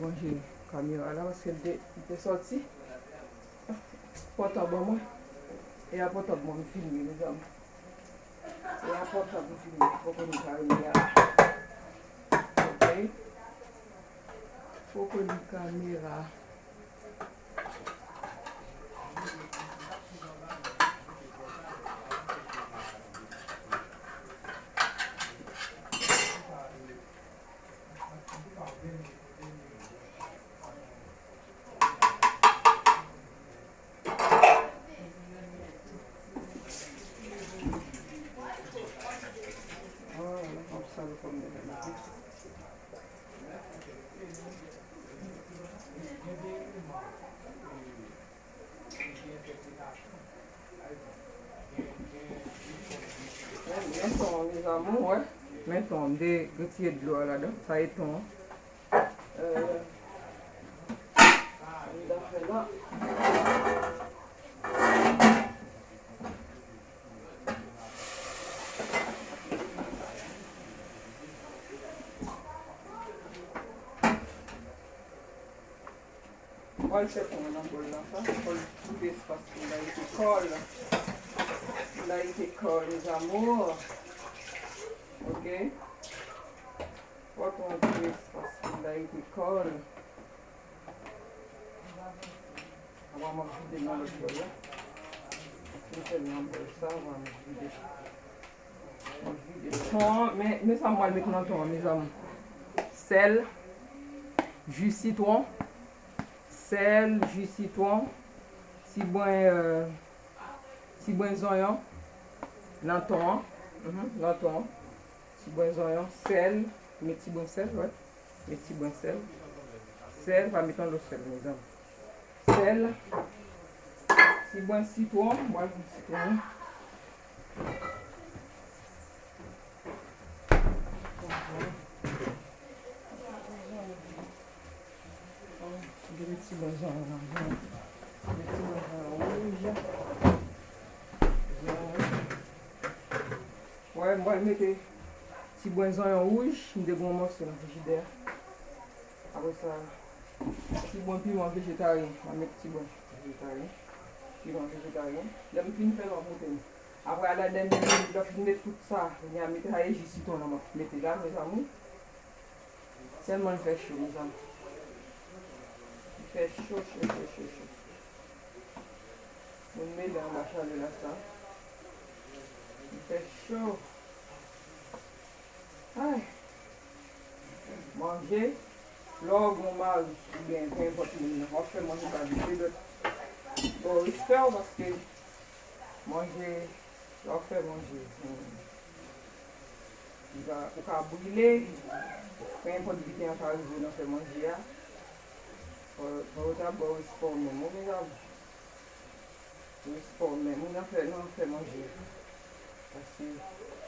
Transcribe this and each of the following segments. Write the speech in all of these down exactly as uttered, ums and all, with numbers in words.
Ranje kamera la paske l te, l te sòti. Pòtab ban mwen. E a pòtab mwen m filme, mezanmi. E a pòtab m filme. Poko ni kamera. Ok. Poko ni kamera. Men ton an, mes amours, wè. Men ton an, m te retire dlo a ladan. Sa e ton an. Euh, sa m ta fè la. Mwen fè ton nan bòl la sa, fò l kite espas pou l la rete kòl. Pou l la rete kòl, mes amours. Ok? Fò ton kite espas pou l la rete kòl. Apre m ap vide nan lòt bòl la. M fè l nan bòl sa, apre m vide. Ton an, men, men sa m pral met nan ton an, mezanmi. Sèl, ji sitwon, sèl, ji sitwon, ti bwen, euh, ti bwen zonyon nan ton an. Mhm, nan ton an. Ti bwen zonyon, sèl, met ti bwen sèl, wè. Met ti bwen sèl. Sèl, pa met anlo sèl, mezanmi. Sèl. Ti bwen sitwon, m pral pran sitwon. Gen ti bwen zonyon ladan. Gen ti bwen zonyon wouj. Zonyon. Wè, m pral mete ti bwen zonyon wouj, m te gen yon mòso nan frijidè a. Apre sa, ti bwen piman vejetaryen, m a met ti bwen vejetaryen, piman vejetaryen. Lè m fin fè l, m ap montre nou. Apre, a la dènyè minit, lè w fin met tout sa, kounye a mete sa, e ji sitwon an m ap mete la, mezanmi. Sèlman l fè cho, mezanmi. Li fè cho, cho, cho, cho, cho. Moun mele anba chalè la sa. Li fè cho. Ay. Manje. Lè w gen yon mari oubyen kenenpòt moun nan, w ap fè manje pa li, se dòt. Bon, respè w paske manje, lè w fè manje, hmm, li ka, ou ka brile, kenenpòt biten an ka rive w nan fè manje a. Fò, fò yo ta ba w respè w menm, wi, mezanmi. Respè w menm, wi, nan fè, nan fè manje. Paske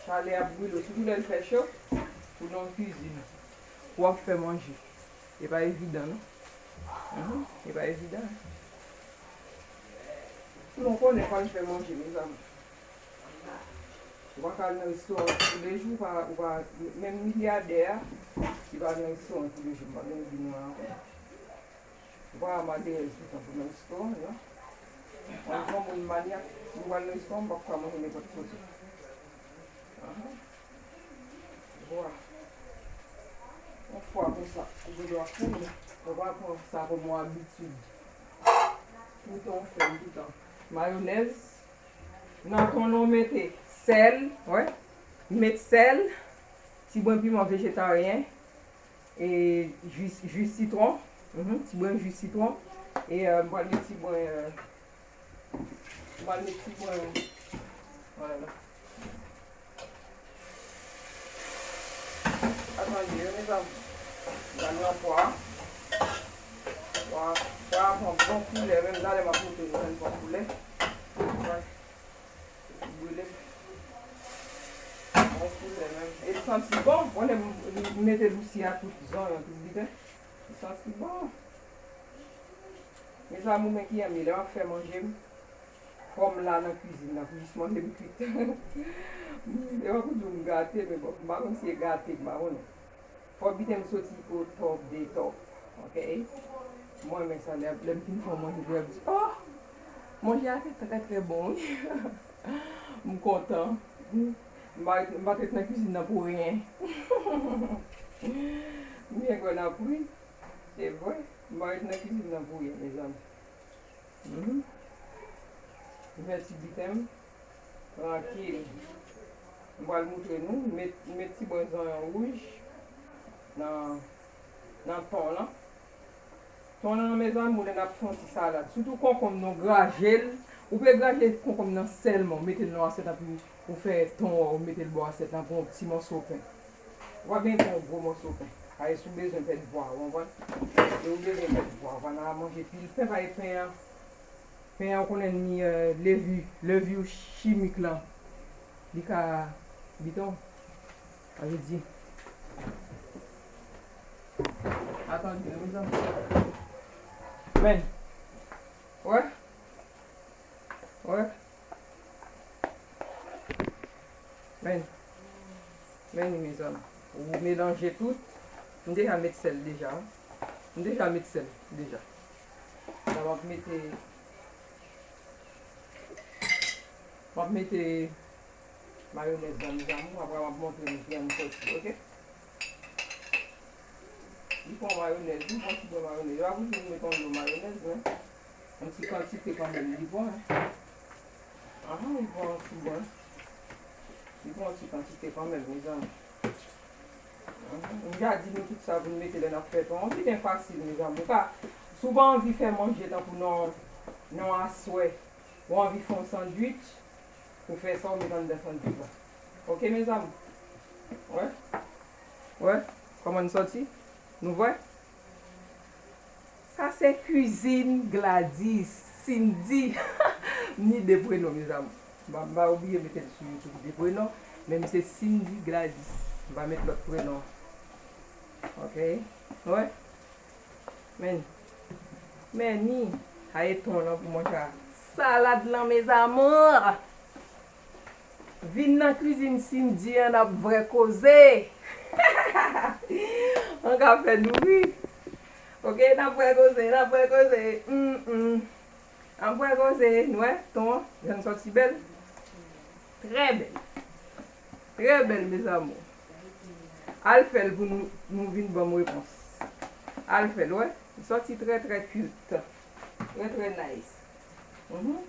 chalè ap brile w, sitou lè l fè cho, ou nan yon kizin, w ap fè manje. E pa evidan, non. Mhm, e pa evidan. Sinon, w konnen fò n fè manje, mezanmi. Ou pa ka al nan restoran toulejou, ou pa, ou pa, menm milyadè a, li pa al nan restoran toulejou, m pa gen di nou ankò. Ou pa maderèz toutan pou nan restoran, non. Mwen, yon moun manyak, m pral nan restoran, m p ap ka manje nenpòt kote. Ahan. Vwa. Yon fwa konsa, ou gen dwa fè l, ou pa pran sa kòm yon abitid. Toutan w fè l, toutan. Mayonèz. Nan ton an, w mete sèl, wè. Met sèl, ti bwen piman vejetaryen, e ji, ji sitwon, mhm, ti bwen ji sitwon, e, euh, m pral met ti bwen, euh, m pral met ti bwen, vwala. Atande, wi, mezanmi. Gade nan pwa. Pwa, pwa a pran bon koulè, menm talè m ap montre nou jan l pran koulè. Wè. Brile. Bon koulè menm. E l santi bon. Bon, lè m, m mete dousi a tout zonyon, tout biten. Li santi bon. Mezanmi, ou menm ki renmen lè m ap fè manje m, fò m la nan kwizin nan pou jis manje m kwit. E pa pou di w m gate, men bon, m pa konn si e gate, m pa konnen. Fò biten m soti o top de top. Ok. Mwen renmen sa, lè, lè m fin fè yon manje pou yo, yo di, oh! Manje a te trè, trè bon, wi. M kontan. M pa, m pa t ret nan kizin nan pou ryen. M byen kwè n ap ri. Se vre. M pa ret nan kizin nan pou ryen, mezanmi. Mhm. M fè ti biten m. Trankil. M pral moutre nou. M met, m met ti bwen zonyon wouj nan, nan ton lan. Ton lan, mezanmi, lè n ap fè yon ti salad. Sitou konkonm nan, graje l. Ou pe graje konkonm nan sèlman. Ou mete l nan asyèt la pou ou fè ton an, ou mete l bò asyèt la pou yon ti mòso pen. Ou pa gen pou yon gwo mòso pen. Paske si w bezwen pèdi pwa, ou konprann? E ou bezwen pèdi pwa, ou pa nan manje pil pen, paske pen an, pen an, ou konnen ni, euh, levi, levi chimik lan. Li ka, biton, sa vle di. Atann, mezanmi. Men. Wè? Wè? Men. Men li, mezanmi. Ou melanje tout. M deja met sèl deja. M deja met sèl deja. La, m ap mete, m ap mete mayonèz la, mezanmi. Apre, m ap montre nou kijan l soti, ok? Li fè yon mayonèz, li fè yon ti bwen mayonèz. Yo pa bezwen met yon dlo mayonèz, men yon ti kantite kanmenm, li bon, hein. Ahan, li bon, ti bon. Li bon, ti kantite kanmenm, mezanmi. Ahan, m ja di nou tout sa pou n mete lè n ap fè ton. Yon biten fasil, mezanmi. Ou ka, si w pa anvi fè manje tankou nan, nan aswè, ou anvi fè yon sandwich, ou fè sa, ou met anndan sandwich la. Ok, mezanmi? Wè? Wè? Kòman n soti? Nou vwè? Sa se kwizin Gladys, Cindy. M ni de prenon, mezanmi. M pa, m pa obliye mete l sou YouTube, de prenon, men m se Cindy Gladys. M pa met lòt prenon. Ok? Wè? Men, men ni, sa e ton lan pou manje a. Salad lan, mes amours! Vin nan kwizin Cindy an, n ap vrè koze. An ka fè nou ri. Ok, n ap vrè koze, n ap vrè koze. Mm, mm. N ap vrè koze, nou wè, ton an, jan l soti bèl. Trè bèl. Trè bèl, mes amours. Al fè l pou nou, nou vin ban m repons. Al fè l, wè. Li soti trè, trè cute. Trè, trè nice. Mhm.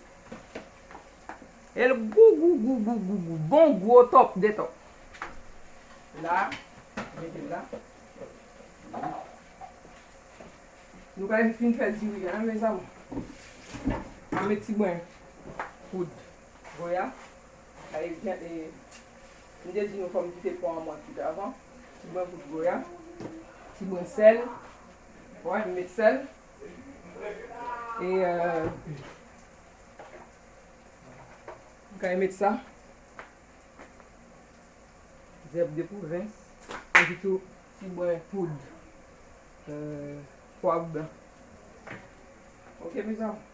E l gou, gou, gou, gou, gou, gou. Bon gou, top de top. La, mete l la. Nou ka fin fè diri a, mes amours. Mwen met ti bwen poud goya. Sa e byen, e, m te di nou fò m kite pwa an mwa kwit avan. Ti bwen poud goya. Ti bwen sèl. Wè, m met sèl. E, euh, m ka met sa. Zèb de pwovens. Epi tou, ti bwen poud, euh, pwav blan. Ok, mezanmi.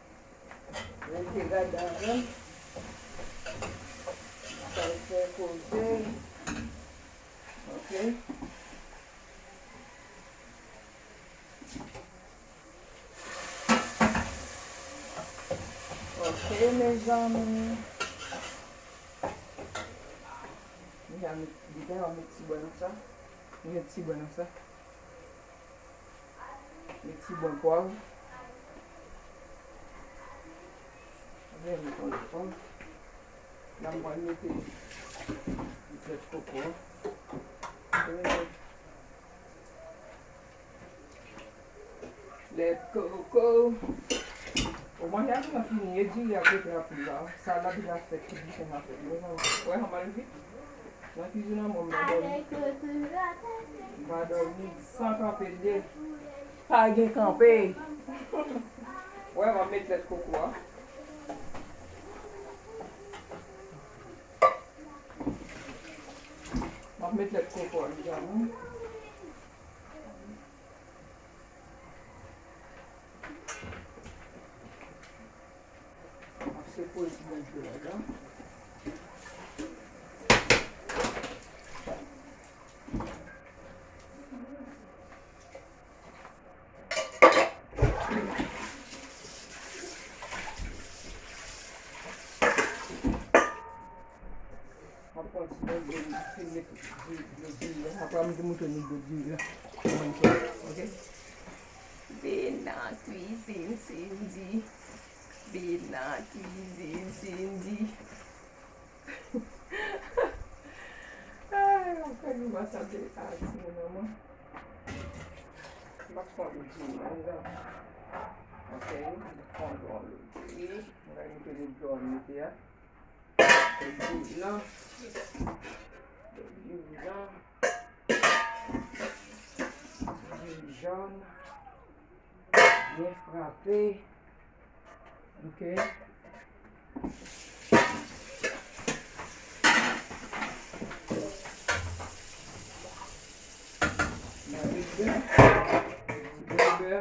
Rete gade avè m. Sa l fè koze. Ok. Ok, mezanmi. Deja met, deja met ti bwen nan sa. Met ti bwen nan sa. Met ti bwen pwav. Avè met yon pwav. La m pral mete ti flèch koko. Lèt koko. Bon, manje a gentan fini, e diri a prete a pou la. Salad la fèt, tout biten a fèt. Mezanmi, wè, ann al vit. Nan kizin an, mwen, m pa dòmi. M pa dòmi san kanpe de. Pa gen kanpe. Wè, m ap met lèt koko a. M ap met lèt koko a deja, non. Ap sekwe ti bwen dlo ladan. An. Met dlo diri a. Apre m te montre nou dlo diri a. Kòman l fè, oke? Bena Cuisine Cindy. Bena Cuisine Cindy. Ay, apre nou va tande a ti moun an mwen. M ap fè yon dlo diri la, mezanmi. Oke, m ap fè yon dlo diri. Mwen mete dlo diri a. Diri lan. Diri lan. Diri jòn. Byen frape. Ok. Mwen met bè. Ti bè. Ti bè sa.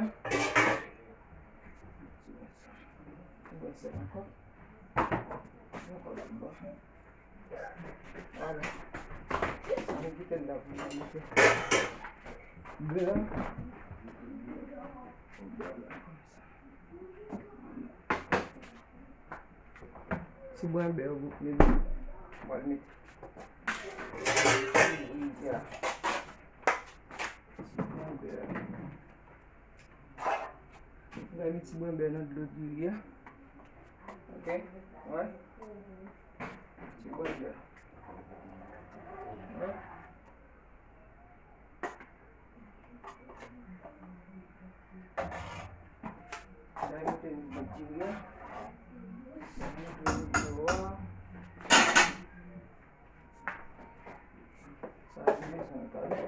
Ti bè sa ankò. Ankò lòt bò. Vwala. Ann kite l la pou nou mete bè. Vwala, konsa. Ti bwen bè, ou mete. Mwen mete. Ti bwen bè. M va met ti bwen bè nan dlo diri a. Ok? Wè? Ti bwen bè. Wè? M va mete nan dlo diri a. M va mete nan dlo a. Sa se bezwen tande.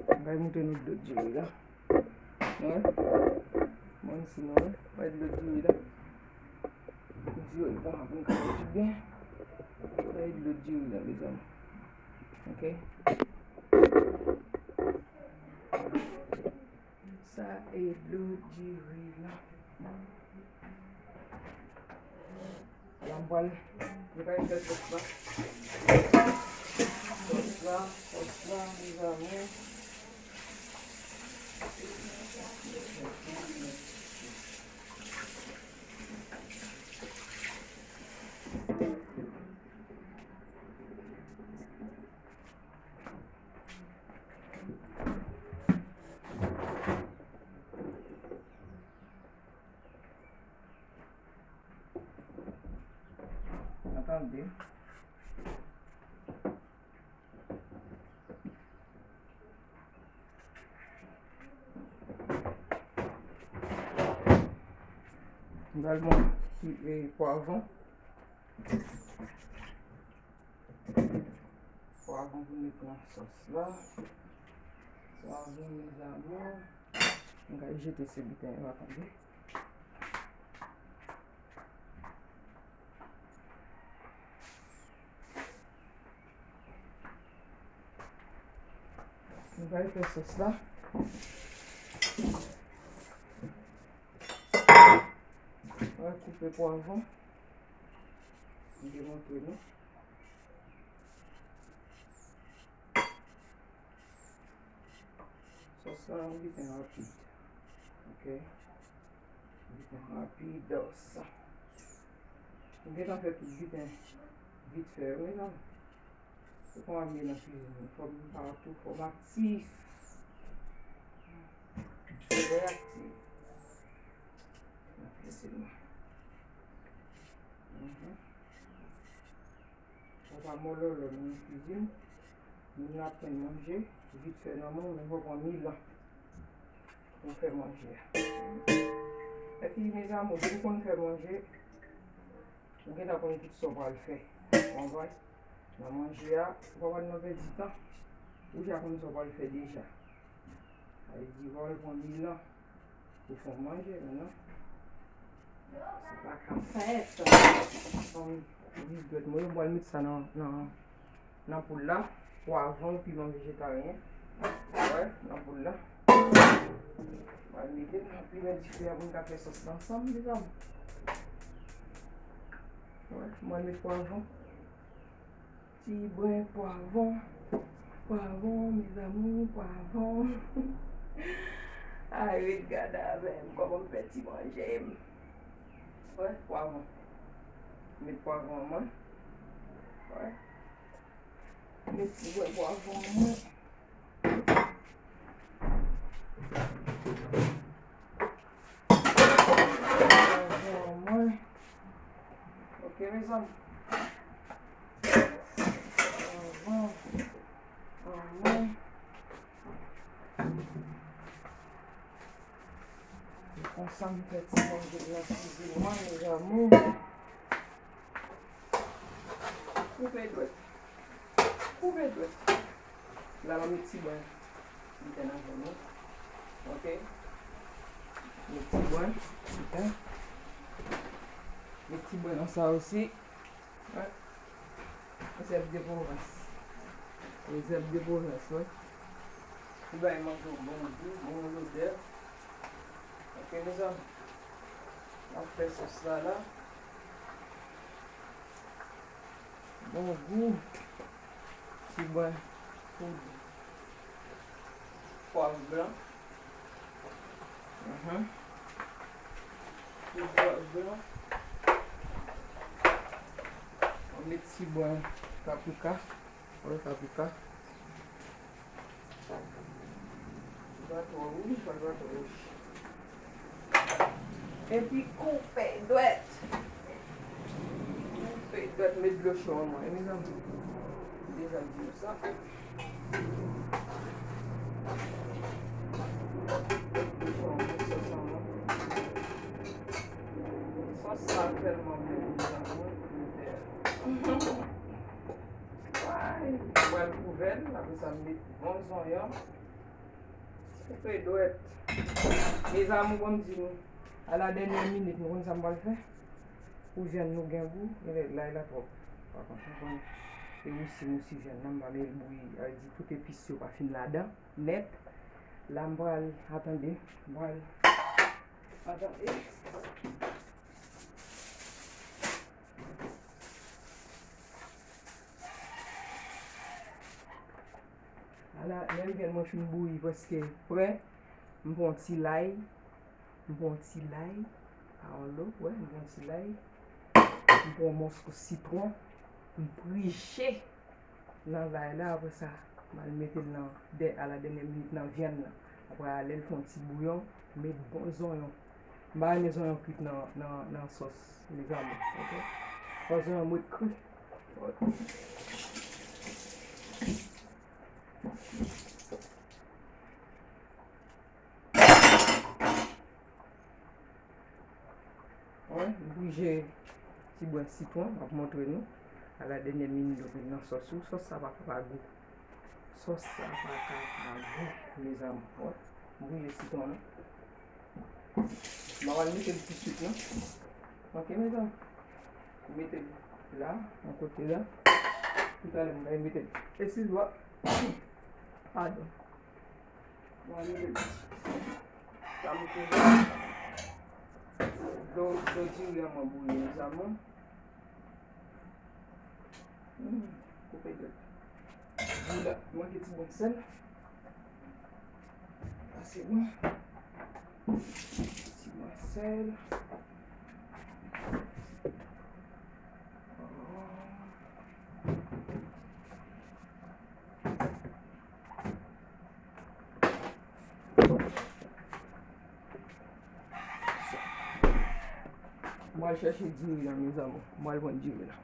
M pral montre nou dlo diri la. Nou wè? Mwen si nou wè. Wè dlo diri la. Diri la pou n ka wè pi byen. Wè dlo diri la, mezanmi. Ok? Sa e dlo diri la. La m pral, m pral fè sòs la. Sòs la, sòs la, mezanmi. Tande. M pral pran ti, eh, pwavwon. Pwavwon pou met nan sòs la. Pwavwon, mes amours. M ka jete se biten yo, tande. M pral fè sòs la. Mwen koupe pwavwon. M te montre nou. Sòs la, yon biten rapid. Ok. Yon biten rapid, dous. M gentan fè tout biten vit fè, wi, non. Se konsa m ye nan kizin. Fò m pa twò fòmatif. Reyaktif. Nan kizin nan. Mhm. Ou pa mòlòlò nan kizin. Moun nan ap tann manje, vit fè nan men w, men fò w pran milan pou w fè manje a. Epi, mes amours, si w konn fè manje, ou gentan konn tout sa w pral fè. Ou konprann? Nan manje a, ou pa pral nan pèdi tan. Ou ja konn sa w pral fè deja. Sa vle di, fò w pran milan pou fè w manje, men non. Sa pa ka fèt. Bon, vizgèt mwen, mwen pral met sa nan, nan, nan poul la. Pwavwon, piman vejetaryen. Wè, nan poul la. Mwen mete nan plimen dife a pou n ka fè sòs la ansanm, mezanmi. Wè, mwen met pwavwon. Ti bren pwavwon. Pwavwon, mes amours, pwavwon. Ay, ret gade avè m kòman m fè ti manje m. Wè, pwavwon. Met pwavwon an mwen. Wè. Met ti bwè pwavwon mwen. Ok, mezanmi. Anvan, anvan. Se konsa m fè ti manje nan kizin mwen, mes amours. Koupe dwèt. Koupe dwèt. La, m ap met ti bwen biten nan vyann nan. Ok. Met ti bwen biten. Met ti bwen nan sa osi. Wi. Zèb de pwovens. Zèb de pwovens, wi. Li bay manje yon bon gou, bon lodè. Ok, mezanmi. N ap fè sòs la la. Bon gou. Ti bwen poud pwav blan. Mhm. Poud pwav blan. Mwen met ti bwen paprika. Wè, paprika. Li pa twò wouj, fò l pa twò wouj. Epi koupe dwèt. Koupe dwèt, met dlo cho an mwen, wi, mezanmi. M deja di nou sa. Met dlo cho an mwen, sòs an mwen. Sòs sa tèlman bon, mezanmi, mwen. Ay, mwen pral kouvè l, apre sa m met bon zonyon. Koupe dwèt. Mes amours, ban m di nou, a la dènyè minit, nou konn sa m pral fè? Pou vyann nou gen gou, e lay la twòp. Pa konn, nou konn, e wousi, wousi vyann nan, m pa met l bouyi, sa vle di tout epis yo pa fin ladan, nèt. La, m pral, atande, m pral, atande. Ala, lè m vyann mwen fin bouyi prèske prè, m pran ti lay, m pran ti lay, pa yon lo, wè, m pran ti lay, m pran mòso sitwon, m prije nan lay la, apre sa, m al mete l nan, dè, a la dènyè minit nan vyann nan. Apre a, lè l fè yon ti bouyon, met bon zonyon. M pa renmen zonyon kwit nan, nan, nan sòs, mes amours, ok? Fò zonyon mwen kri. Wi, m prije ti bwen sitwon, m ap montre nou. A la dènyè minit, nou vin nan sòs ou. Sòs sa pa ka pa gou. Sòs sa pa ka pa gou, mes amours. Wi, m prije sitwon an. M pa pral mete l tousuit, non. Ok, mes amours. M mete l la, yon kote la. Toutalè, m pral mete l. Eskize mwen. Padon. Mwen mete sa m kouvè. Dlo, dlo diri an mwen bouyi, mes amours. Hmm, koupe dwèt. Diri la, manke ti bon sèl. Sa se bon. Ti bon sèl. Mwen al chèche diri la, mes amours. Mwen al pran diri la.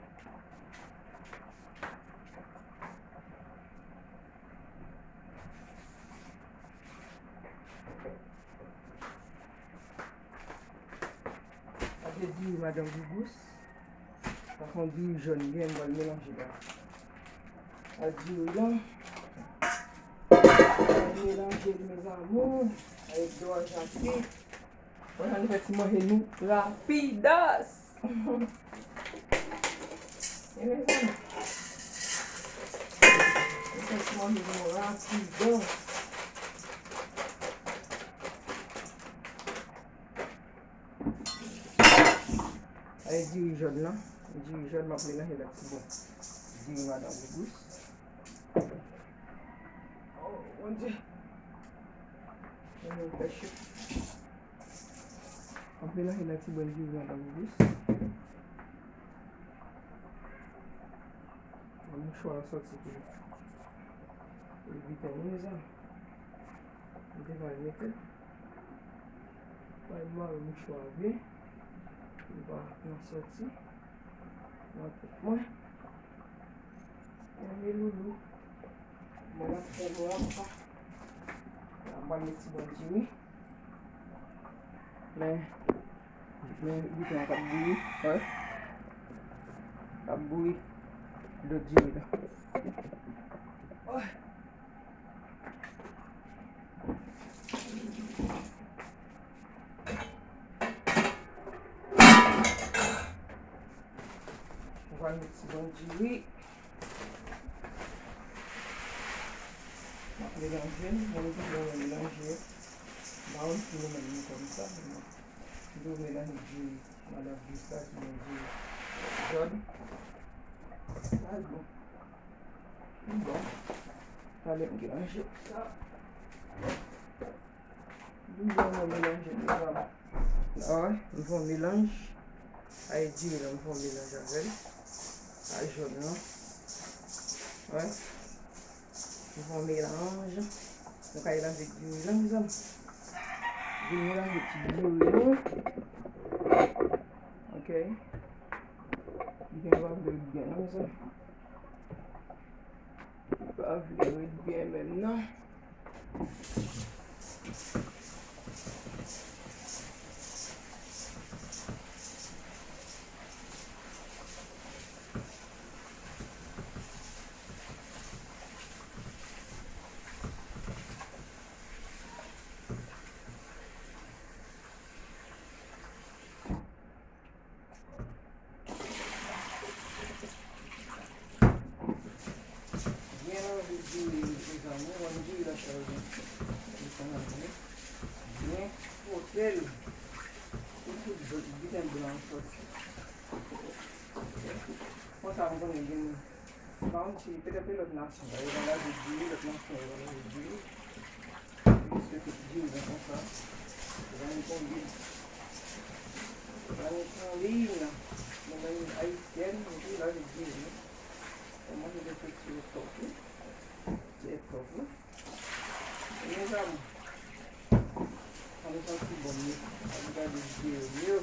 Sa se diri madanm Gougous. Sa se yon diri jòn gen, m pral melanje la. A diri la. Melanje l, mes amours. Avèk dwòl japi. Bon, ann fè ti manje nou rapidas. E mezanmi. Ann fè ti manje nou rapidas. Ay, diri jòn nan. Diri jòn, m ap melanje l ak ti bon diri madanm Gougous. Oh, Bondye. Mwen fè cho. Anpil anpil nan ti bwèl diri an nan Gougous. Mouchwa a sòti pou li. Li biten wi, mezanmi. M te pral mete. Pral mare mouchwa a byen. Li pa nan sòti nan tèt mwen. Mwen gen loulou. Mwen ap fè mwen anba. Mwen ap mete ti bòl diri. Men, men biten an k ap bouyi, wè. K ap bouyi. Dlo diri la. Wè. Mwen pral met ti bon diri. M ap melanje l, mwen toujou renmen melanje. M pa konn si nou menm nou kòm sa, men m toujou melanje diri. Mwen ap jis la, ti bon diri jòn. Sa bon. Li bon. Talè m ki manje sa. Li bon, mwen melanje li la. La, m fè yon melanj. Ay diri la, m fè yon melanj avè l. Sa jòn nan. Wè. M fè yon melanj. Nou ka melanje diri la, mezanmi. Vin melanje ti diri nou. Ok. Byen, va vle byen, non, mezanmi. Pa vle ret byen menm non. Byen lave diri, mezanmi, wè diri la chaje. Li konn ale. Byen fwote l. Pou tout biten blan an sòti. Konsa, m konnen gen, m pa konn si petèt se lòt nasyon, yo va lave diri, lòt nasyon, yo va lave diri. Piske tout diri konsa. Vann konbyen. Vann konbyen. Nan vann ayisyèn, nou tou lave diri. Kòman nou te fè ti etòp wi. Ti etòp wi. Mezanmi. Sa nou santi bon wi. Ann gade diri yo.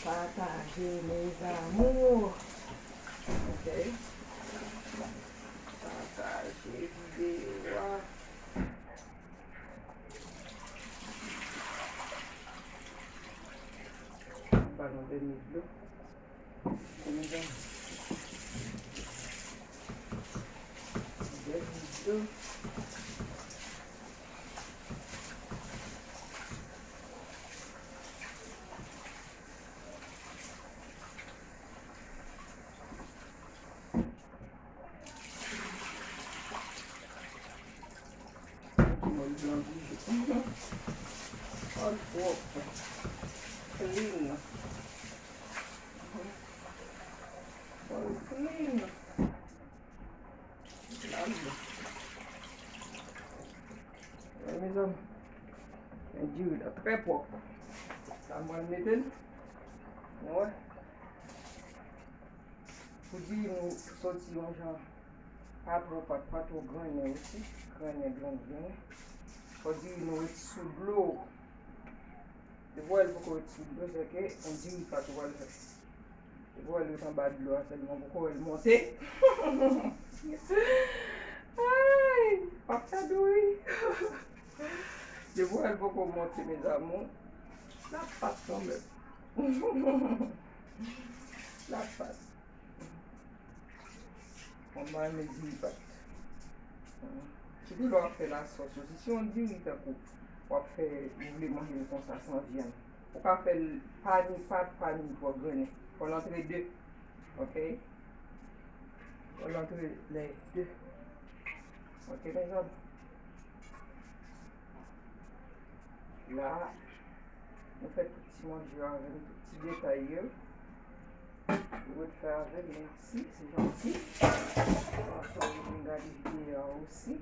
Pataje mes amours. Ok. Pataje videyo a. Ba nou dènye dlo. Dènye dlo. Dènye dlo. Mwen blan toujou. All pwòp. Clean. All clean. Lave. Wè, mezanmi. Men diri la trè pwòp. Sa mwen mete l. Nou wè. Pou diri nou soti yon jan pa twò pat, pa twò grennen osi. Grennen, grennen, grennen. Fò diri nou ret sou dlo. Depi w wè l poko ret sou dlo, se ke yon diri pat ou pral fè. Depi w wè l ret anba dlo a sèlman, poko wè l monte. Ay, p ap fè dou wi. Depi w wè l poko monte, mes amours, l ap pat kanmenm. L ap pat. Mwen pa renmen diri pat. Sitou lè w ap fè lasòs yo. Si se yon diri tankou w ap fè, ou vle manje l konsa san vyann. Ou ka fè l pa ni pat, pa ni twò grennen. Fò l antre de. Ok? Fò l antre lè de. Ok, mezanmi? La, nou fè tout ti manje yo avè m, tout ti detay yo. Ou ret fè avè m, mèsi, se janti. Ansanm, nou vin gade videyo a osi.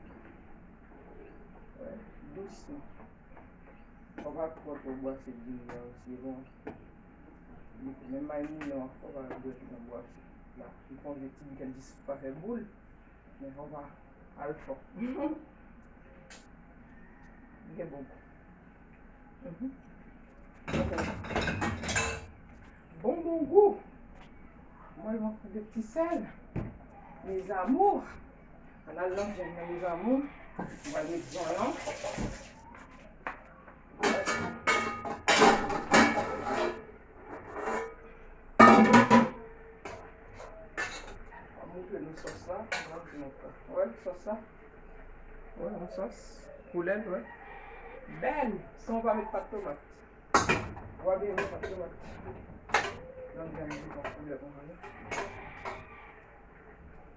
Wè, dousman. Fò pa twò twò bwase diri a osi, bon. Menm may mouyon an, fò pa bwè nan bwase. Li konn vye ti bikèt jis pa fè boul. Men fò pa al fò. Li gen bon gou. Mhm. Bon, bon gou. Mwen, mwen pran de ti sèl. Mes amours. Ann al nan vyann nan, mes amours. Mwen met zonyon. Mwen montre nou sòs la. Mwen di nou sa. Wè, sòs la. Wè, yon sòs. Koulè l, wè. Bèl. San w pa met pat tomat. Wè byen, met pat tomat. Nan vyann li pran koulè konsa, wi.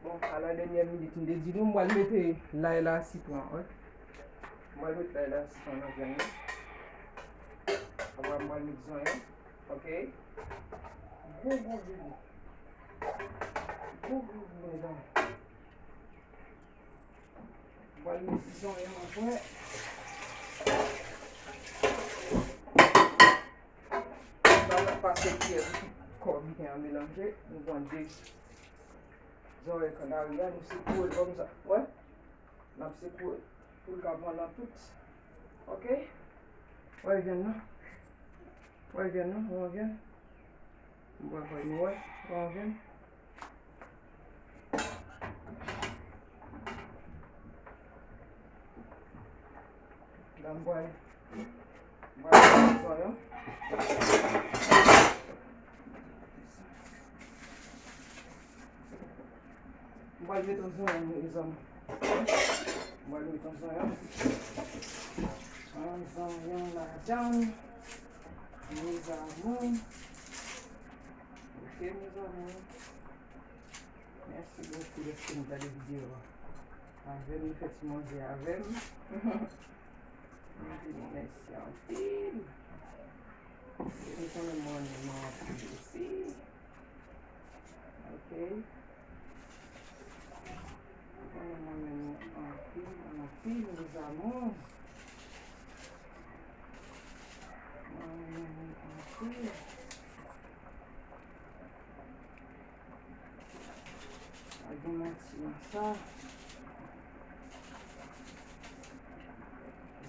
Bon, a la dènyè minit, m te di nou, m pral mete lay la, sitwon, wi. M pral met lay la, sitwon nan vyann nan. Apre, m pral met zonyon, ok? Gou, gou, gou, gou. Gou, gou, gou, mezanmi. M pral met ti zonyon apre. M pral pase kiyè pou tout kò biten an melanje. Nou pran de zòrèy kanari a, nou sekwe l kòmsa. Wè? N ap sekwe l pou l ka pran nan tout. Ok? Wè vyann nan. Wè vyann nan, wè vyann. M pral fè nou wè, wè vyann. La m pral, m pral fè zonyon. M pral met yon zonyon, mezanmi. M pral met yon zonyon. Yon zonyon ladann. Mes amours. Ok, mes amours. Mèsi bokou dèske nou gade videyo a avè m, nou fè ti manje avè m. Nou di nou mèsi anpil. E nou konnen mwen renmen nou anpil osi. Ok. Mwen renmen nou anpil, anpil, mes amours. Mwen renmen nou anpil. Pa gen manti nan sa.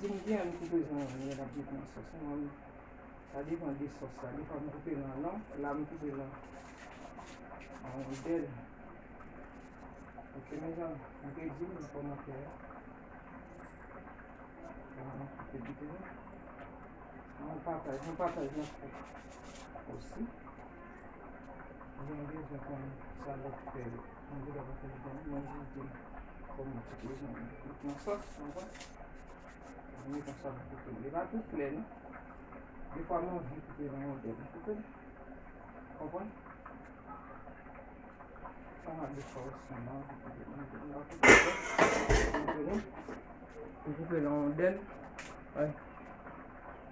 Di m kijan m koupe zonyon an lè l ap met nan sòs lan. Sa depann de sòs la. Defwa m koupe l an long, la m koupe l an, an wondèl. Ok, mezanmi, nou te di m nan kòmantè a. Kòman nou koupe biten an? Yon pataj, yon pataj nan kou osi. Mwen bezwen konn sa lòt fè yo. Mwen bezwen pa fè biten an, mwen jis di m kòman ti poze m met nan sòs, w konprann? Mwen konsa m koupe l. Li pa tou klè, non. Defwa m anvi koupe l an wondèl. M koupe l. Konprann? Sa m ap de fè osi, m anvi koupe l an wondèl. M pa koupe l. M koupe l. M koupe l an wondèl. Wè.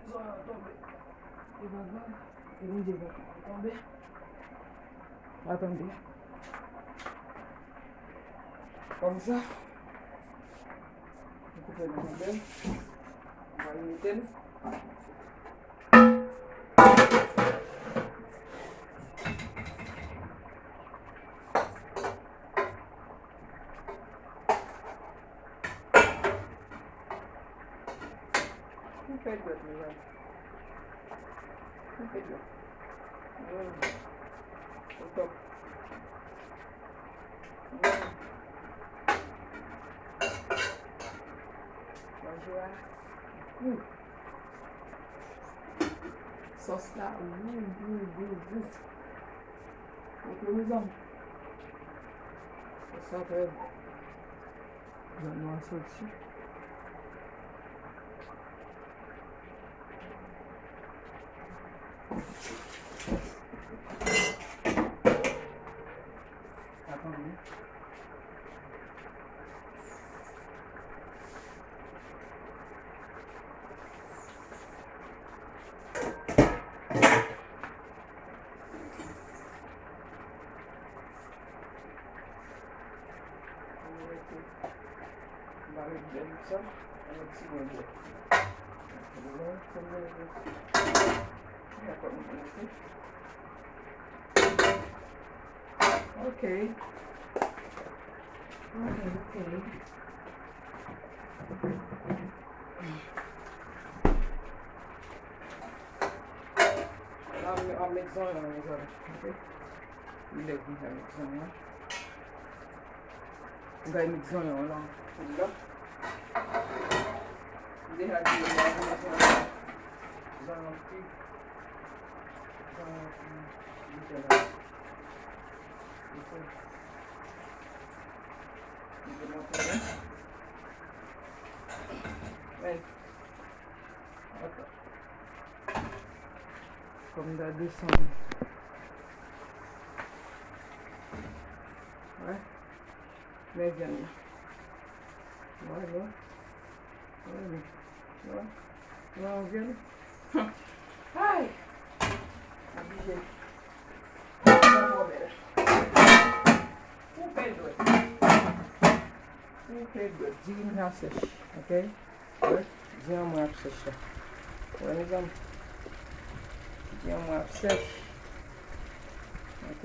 Zòrèy tonbe. E pa grav. E Bondye va tonbe. Atann. Kòmsa. M koupe l an wondèl. M pral mete l. M fè dwèt, mezanmi. M fè dwèt. Mm. O top. Mm. Manje a gou. Sòs la gou, gou, gou, gou. Ok, mezanmi. Sòs la trè bon. Vyann nou an soti. Atann. M va met bèl sa, m va met ti bwen bwè. Mwen, se mwen, mwen. Dakò, mwen, mwen, mwen. Ok. Ok, ok. La, m ap met zonyon an, mezanmi. Ok. Li lè pou m fè met zonyon an. M pral met zonyon an nan poul la. M deja di nou m ap met zonyon. Zonyon ki, zonyon ki, li fè la. Li fè. Li fè nan poul la. Men. Atann. Fò m ta desann. Wè. Men vyann nan. Wè, wè. Wè, men. Wè. Wè, yon vyann. Ay! Oblije. Sa twò bèl. Koupe dwèt. Koupe dwèt. Diri m sa sèch, ok? Wè, diri an mwen ap sèch la. Wè, mezanmi. Diri an mwen ap sèch. Ok.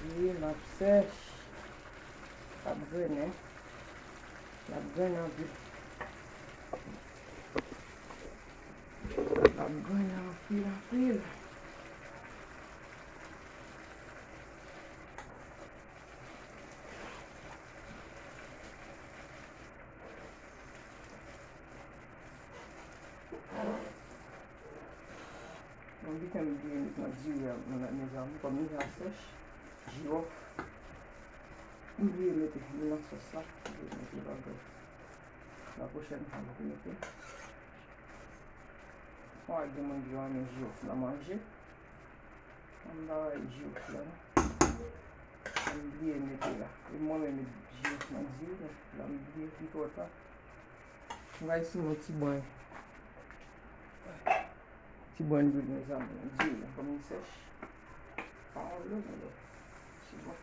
Diri m ap sèch. L ap grennen. L ap grennen anpil. L ap grennen anpil, anpil. Yon biten m bliye met nan diri a, mezanmi, kòm li ja sèch, jiwòf. M bliye mete li nan sòs la, m bliye mete bagay. La pwochèn fwa, m pou mete. Bon, gen moun ki renmen jiwòf nan manje. Ann ba yo jiwòf la, non. Ann bliye mete la. E mwen menm met jiwòf nan diri, men la m bliye, li twò ta. M bay sou yon ti bwen. Ti bwen lwil, mezanmi, nan diri, kòm li sèch. Pa anlo, men bon. Se bon.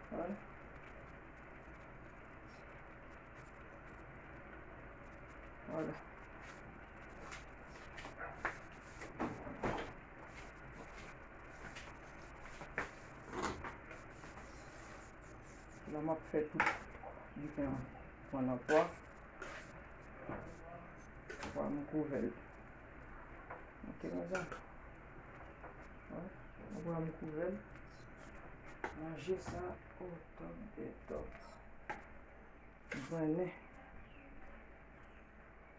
Wè. Vwala. La m ap fè tout biten an pran nan pwa. Pwa m kouvè l. Ok, mezanmi. Wè. Pwa m kouvè l. Manje sa au top des tops. Grennen.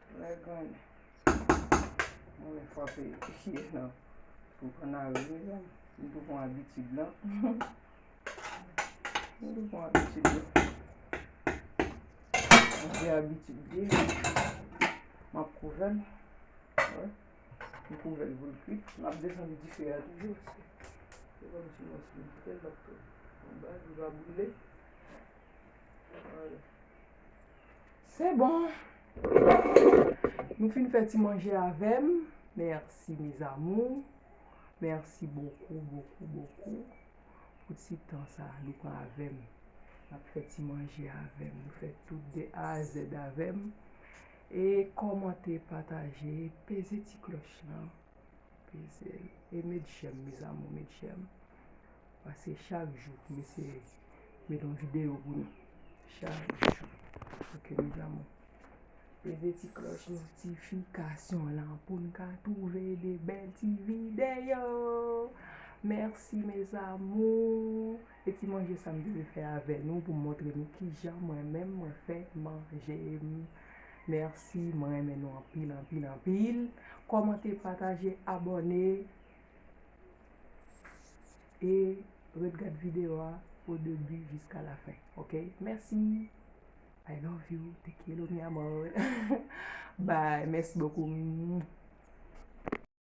Trè grennen. Mwen frape pye nan pou kanari, mezanmi. M tou pran abitid lan. M tou pran abitid lan. Mwen gen abitid li. M ap kouvè l. Wè. M kouvè l pou l kwit. M ap desann dife a toujou, paske se kòmsi mwen sou tèl l ap tonbe anba, li va boule. Vwala. Se bon. Nou fin fè ti manje avè m. Mèsi, mes amours. Mèsi bokou, bokou, bokou pou ti tan sa a nou pran avè m. N ap fè ti manje avè m. Nou fè tout de A a Z avè m. E kòmante, pataje, peze ti klòch lan. Peze l. E met jèm, mes amours, met jèm. Paske chak jou, m eseye met yon videyo pou nou. Chak jou. Ok, mes amours. Peze ti klòch notifikasyon lan pou n ka twouve de bèl ti videyo. Mèsi, mes amours. E ti manje sa m te vle fè avè nou pou m montre nou kijan mwen menm mwen fè manje m. Mèsi, mwen renmen nou anpil, anpil, anpil. Kòmante, pataje, abòne. E ret gad videyo a au début jusqu'à la fin, ok? Mèsi. I love you. Te quiero, mi amor. Bye. Mèsi bokou.